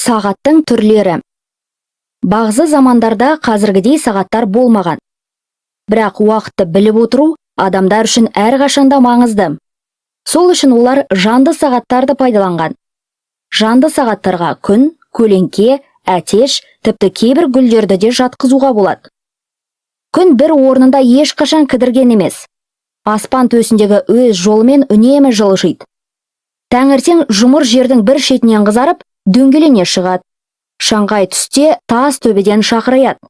Сағаттың түрлері. Бағзы замандарда қазіргідей сағаттар болмаған. Бірақ уақытты біліп отыру адамдар үшін әрқашанда маңызды. Сол үшін олар жанды сағаттарды пайдаланған. Жанды сағаттарға күн, көлеңке, әтеш, тіпті кейбір гүлдерді де жатқызуға болады. Күн бір орнында ешқашан кідірген емес. Аспан төсіндегі өз жолымен үнемі жылжиды. Таңертең жұмыр жердің бір шетінен қызарып, дөңгелене шығады. Шаңқай түсте тас төбеден шақыраяды.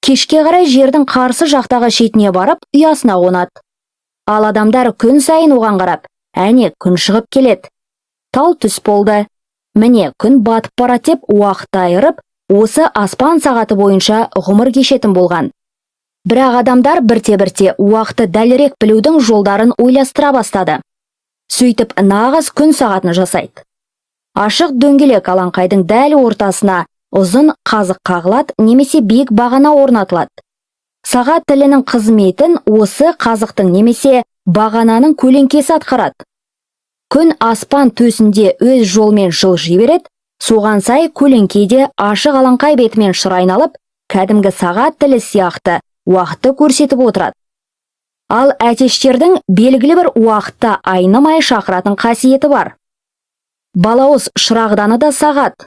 Кешке қарай жердің қарсы жақтағы шетіне барып, ұясына қонады. Ал адамдар күн сайын оған қарап, әне, күн шығып келеді. Тал түс болды. Міне, күн батып барады деп уақытты айырып, осы аспан сағаты бойынша ғұмыр кешетін болған. Бірақ адамдар бірте-бірте уақытты дәлірек білудің жолдарын ойластыра бастады. Сөйтіп, нағыз күн сағатын жасайды. Ашық дөңгелек алаңқайдың дәл ортасына ұзын қазық қағылады немесе биік бағана орнатылады. Сағат тілінің қызметін осы қазықтың немесе бағананың көлеңкесі атқарады. Күн аспан төсінде өз жолымен жылжи береді, соған сай көлеңке де ашық алаңқай бетімен шыр айналып, кәдімгі сағат тілі сияқты уақытты көрсетіп отырады. Ал әтештердің белгілі бір уақытта айнымай шақыратын қасиеті бар. Балауыз шырағданы да сағат.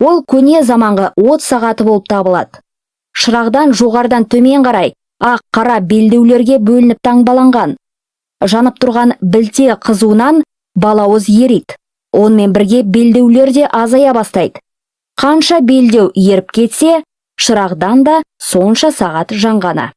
Ол көне заманғы от сағаты болып табылады. Шырағдан жоғарыдан төмен қарай ақ, қара белдеулерге бөлініп таңбаланған. Жанып тұрған білте қызуынан балауыз ериді. Онымен бірге белдеулер де азая бастайды. Қанша белдеу еріп кетсе, шырағдан да сонша сағат жанғаны.